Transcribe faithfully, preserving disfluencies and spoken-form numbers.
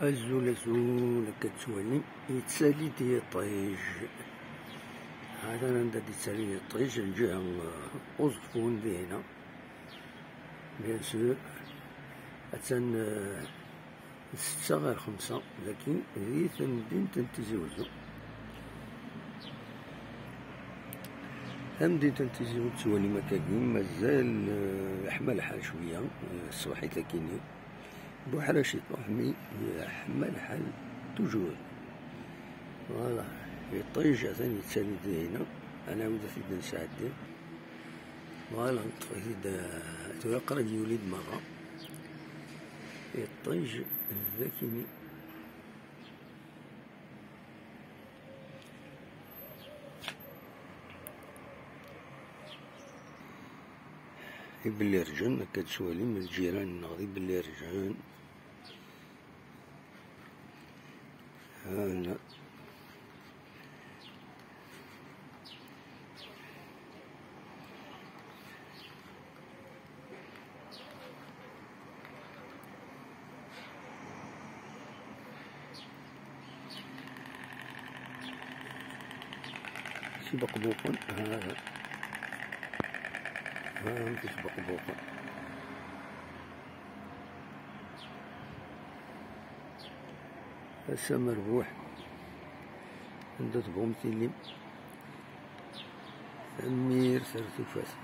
Azul, azul, akka d-tettwalim, yettali-d yiṭij. Hatan anda d-yettali yiṭij, lǧiha, uh, Uẓeffun dihin. Bien sûr, attan, uh, d ssetta ɣer xemsa, dagi, di temdint n Tizi Uzzu. Tamdint n Tizi Uzzu, tettwalim akkagi, mazal, uh, yeḥma lḥal cwiya, uh, ṣṣbeḥ-it akkin-nni. Buḥrac iṭuḥ, mi yeḥma lḥal toujours. Voilà, iṭij atan yettali-d dihina, ad nɛawed ad t-id-nesɛeddi. Voilà, neṭṭef-it-id, eh, tura qrib yuli-d merra. Iṭij d akini. Ibellirǧen, akka d-tettwalim, lǧiran-nneɣ d ibellirǧen. Hana. Tibaqbuqen, ha, ha, tibaqbuqen. Ass amerbuḥ, anda tebɣum tilim. Tanemmirt ar tufat.